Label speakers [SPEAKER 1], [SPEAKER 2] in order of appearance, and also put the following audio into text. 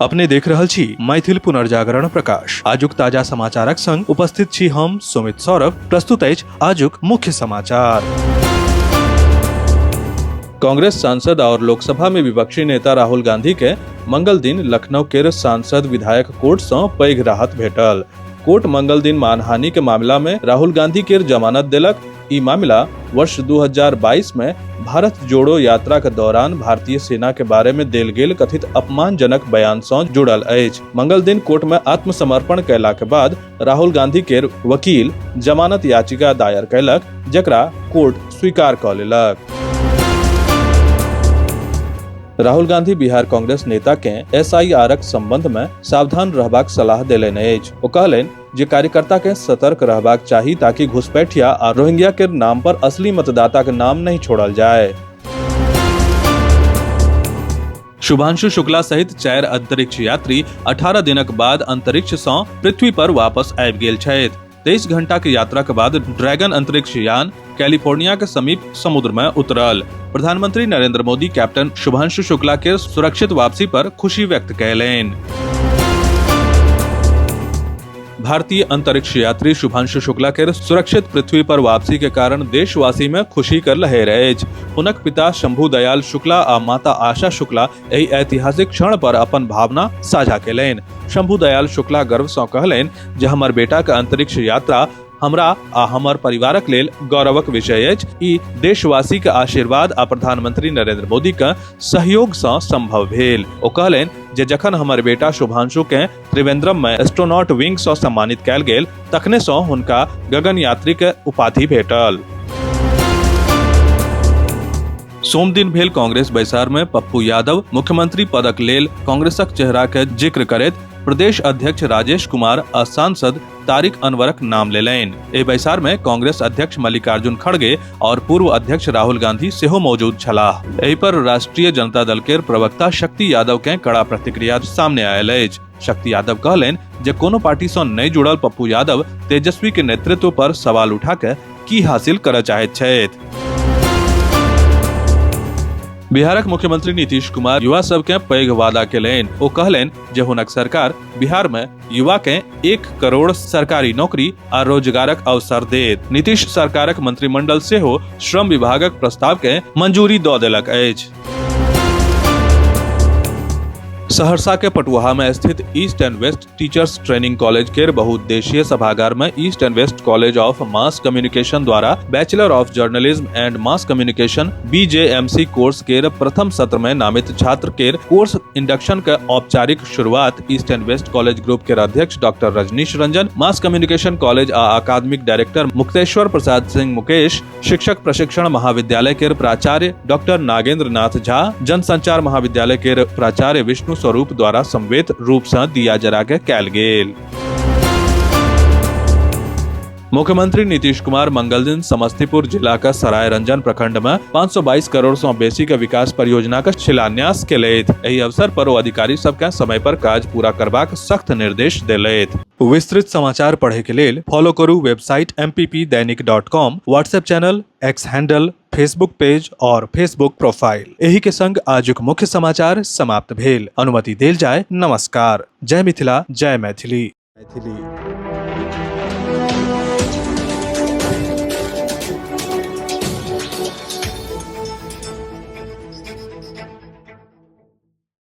[SPEAKER 1] अपने देख रहल छी मैथिल पुनर्जागरण प्रकाश। आजुक ताजा समाचारक संग उपस्थित छी हम सुमित सौरभ। प्रस्तुत अछि आजुक मुख्य समाचार। कांग्रेस सांसद और लोकसभा में विपक्षी नेता राहुल गांधी के मंगल दिन लखनऊ के सांसद विधायक कोर्ट से पैघ राहत भेटल। कोर्ट मंगल दिन मानहानि के मामला में राहुल गांधी के जमानत देलक। ई मामला वर्ष 2022 में भारत जोड़ो यात्रा के दौरान भारतीय सेना के बारे में देल गेल कथित अपमानजनक बयान सँ जुड़ल अछि। मंगल दिन कोर्ट में आत्मसमर्पण कयला के बाद राहुल गांधी के वकील जमानत याचिका दायर कयलक, जकरा कोर्ट स्वीकार कऽ लेलक। राहुल गांधी बिहार कांग्रेस नेता के एसआईआरक संबंध में सावधान रहबाक सलाह देलनि अछि। ओ कहलनि जे कार्यकर्ता के सतर्क रहबाक चाही ताकि घुसपैठिया आ रोहिंग्या के नाम पर असली मतदाता के नाम नहीं छोड़ल जाए। शुभांशु शुक्ला सहित 4 अंतरिक्ष यात्री 18 दिनक बाद अंतरिक्ष सँ पृथ्वी पर वापस आबि गेल छथि। 23 घंटा के यात्रा के बाद ड्रैगन अंतरिक्ष यान कैलिफोर्निया के समीप समुद्र में उतरल। प्रधानमंत्री नरेंद्र मोदी कैप्टन शुभांशु शुक्ला के सुरक्षित वापसी पर खुशी व्यक्त कयलनि। भारतीय अंतरिक्ष यात्री शुभांशु शुक्ला के सुरक्षित पृथ्वी पर वापसी के कारण देशवासी में खुशी कर लहर अछि। हुनक पिता शंभु दयाल शुक्ला आ माता आशा शुक्ला एहि ऐतिहासिक क्षण पर अपन भावना साझा कयलनि। शंभु दयाल शुक्ला गर्व सँ कहलनि जे हमर बेटा के अंतरिक्ष यात्रा हमरा आ हमर परिवारक लेल गौरवक विषय अछि। ई देशवासी के आशीर्वाद आ प्रधानमंत्री नरेंद्र मोदी के सहयोग सँ संभव भेल। ओ कहलनि जे जखन हमर बेटा शुभांशु के त्रिवेंद्रम में एस्ट्रोनॉट विंग सँ सम्मानित कयल गेल, तखने सँ हुनका गगन यात्री के उपाधि भेटल। सोमदिन भेल कांग्रेस बैसार में पप्पू यादव मुख्यमंत्री पदक लेल कांग्रेसक चेहरा के जिक्र करैत प्रदेश अध्यक्ष राजेश कुमार आ सांसद तारिक अनवरक नाम लेलनि। एहि बैसार में कांग्रेस अध्यक्ष मल्लिकार्जुन खड़गे और पूर्व अध्यक्ष राहुल गांधी सेहो मौजूद छलाह। एहि पर राष्ट्रीय जनता दल के प्रवक्ता शक्ति यादव के कड़ा प्रतिक्रिया सामने आयल अछि। शक्ति यादव कहलनि जे कोनो पार्टी सँ नहि जुड़ल पप्पू यादव तेजस्वी के नेतृत्व पर सवाल उठा के की हासिल करय चाहैत छथि। बिहारक मुख्यमंत्री नीतीश कुमार युवा सबके पैघ वादा केलनि। ओ कहलनि जे हुनक सरकार बिहार में युवा के 1 करोड़ सरकारी नौकरी आ रोजगारक अवसर देत। नीतीश सरकारक मंत्रिमंडल सेहो श्रम विभागक प्रस्ताव के मंजूरी दऽ देलक अछि। सहरसा के पटुआहा में स्थित East and West Teachers Training College के बहुउद्देशीय सभागार में East and West College of Mass Communication द्वारा Bachelor of Journalism and Mass Communication BJMC course के प्रथम सत्र में नामित छात्र के कोर्स इंडक्शन के औपचारिक शुरुआत East and West College Group के अध्यक्ष doctor Rajneesh Ranjan, Mass Communication College आ अकादमिक डायरेक्टर मुक्तेश्वर प्रसाद सिंह मुकेश, शिक्षक प्रशिक्षण महाविद्यालय के प्राचार्य डॉक्टर नागेंद्र नाथ झा, जनसंचार महाविद्यालय के प्राचार्य विष्णु स्वरूप द्वारा समवेत रूप से दिया जरा के कैल गेल। मुख्यमंत्री नीतीश कुमार मंगल दिन समस्तीपुर जिला का सरायरंजन प्रखंड में 522 करोड़ से बेसी के विकास परियोजना का शिलान्यास केलथि। एहि अवसर पर ओ अधिकारी सबके समय पर काज पूरा करबाक सख्त निर्देश देलथि। विस्तृत समाचार पढ़े के लेल फॉलो करू website mppdainik.com, WhatsApp channel, X handle, Facebook page और फेसबुक प्रोफाइल। एही के संग आजुक मुख्य समाचार समाप्त भेल। अनुमति देल जाय। नमस्कार। जय मिथिला, जय मैथिली। मैथिली।